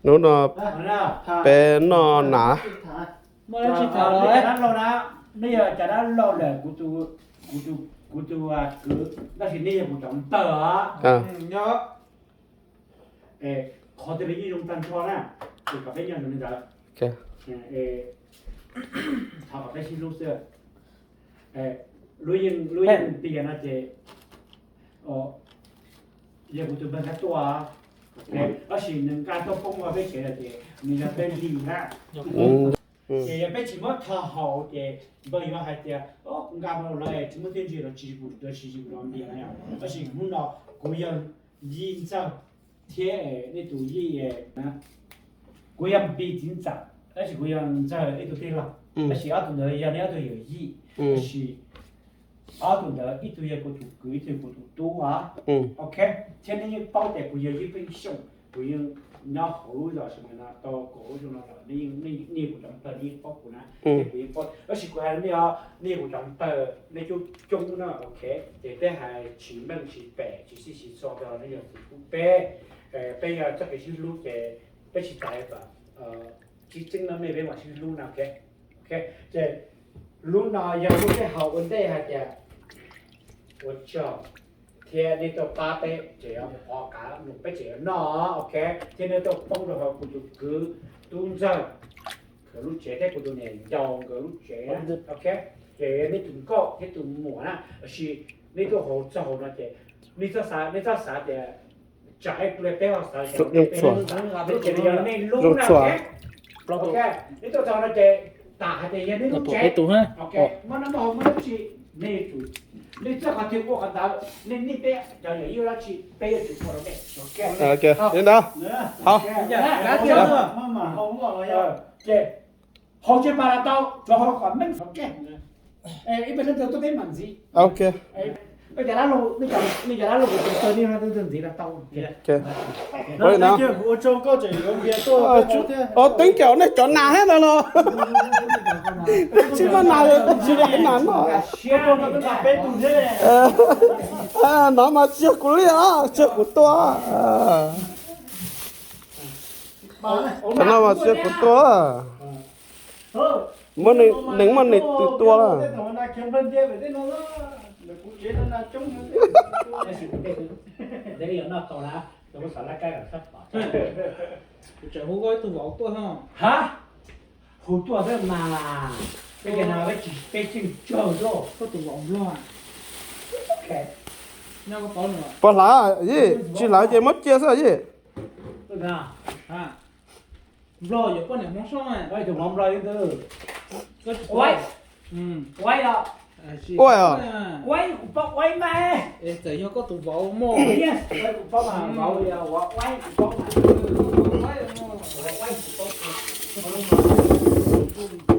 Hnub no peb noj nas. Nej yog cov dab laug lawm, kuv tus kwv, tab sis nej yog kuv cov npawg os. Qhov twg los yeej zoo tag nrho na, es kom peb nyob zoo li ntawd, thov kom peb sib hlub xwb. Lub yeej, lub yeej tias no ces yog kuv tus npawg Nkaj Tuaj, tab sis nws nqa tuaj poob hauv peb tsev lawm ces nws yog peb li na. Ces yog peb tsis muab tho haum ces npawg yuav hais tias, o, kuv nqa mus lawm tsis muaj txiaj ntsig los tsis, kuv tsis tsis los ntiag na. Tab sis hnub no kuv yog Yij Ntxawg thiab nej tus Yij, kuv yog Npis txiv ntxawm tab sis kuv yog Ntxawg ib tug tij laug, tab sis ob tug ntawd yog nej ob tug yawm yij, tab sis ob tug ntawd ib tug yog kuv tus kwv ib tug yog kuv tus tub os. Ok, thiab nej yeej paub tias kuv yog Yij Pheej Xyooj, kuv yeej nyob hauv lub zos Sas Mas no tau kaum lub xyoo no lawm, nej yeej, nej kuv cov npawg nej yeej paub kuv na, thiab kuv yeej paub, tab sis kuv hais rau nej os, nej kuv cov npawg nej coob coob na, ok, ces peb hais tsis meej tsis pem tsis xij tsis txho rau nej yog txiv pub peb, peb yog txoj kev sib hlub ces peb tsis tas kom tsis txeeb no nej peb mam sib hlub na, ok. Ok, ces lub no yog lub tej haus ua ntej hais tias ua tsaug thiab nej tuaj pab peb ces qhov kav mus peb tseem yuav noj, ok, thiab nej tuaj poob rau hauv kuv tus kwv Tub Ntxawg nkawd lub tsev thiab kuv tus niam yau nkawd lub tsev, ok, ces nej tus nkauj thiab tus muam na, tab sis nej tuaj hauv txog hauv no ces nej txhob xav, nej txhob xav tias tsam ib pliag peb ho xav tias peb, lub tsev no yog nej lub na, ok. Nej tuaj txog no ces tam hais tias yog nej lub tsev, ok, muaj noj muaj haus muaj dab tsi nej yuav tsum, nej txoj qhov twg ua qhov ntawd, nej nij peb cov yawm yij dab tsi peb yuav tsum ua rau nej, ok. Li ntawd, hauv tsev mas los tau, tsuav hauv kom meej, ok. Ib pliag tuaj peb mam ntxiv. Ok. Peb cov dab laug, nej cov dab laug kuv tus tawg nej ntxiv los tau. Ua li no. Teeb cov nej cov nas thiab ntawd los. Tsis muaj nas, tsis muaj nas no. No mas tsis yog kuv li os, tsis yog kuv tuaj. Qhov no mas tsis yog kuv tuaj. Muaj neeg, muaj neeg twg tuaj lawm. Kuv tseem hu koj ib tug vauv tuaj. Ha, hu tuaj xwb mas. Peb cov no peb tsis, peb tseem tsawg tuaj. Koj tus vauv Nplog. Puas hlawv yij? Tsis hlawv ces muab cia xwb yij. Nplog yuav poj niam Hmoob Soob. Ua os. Txawm yog koj tus vauv mog.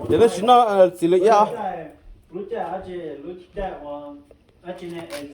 Ces tab sis no txiv lws iab.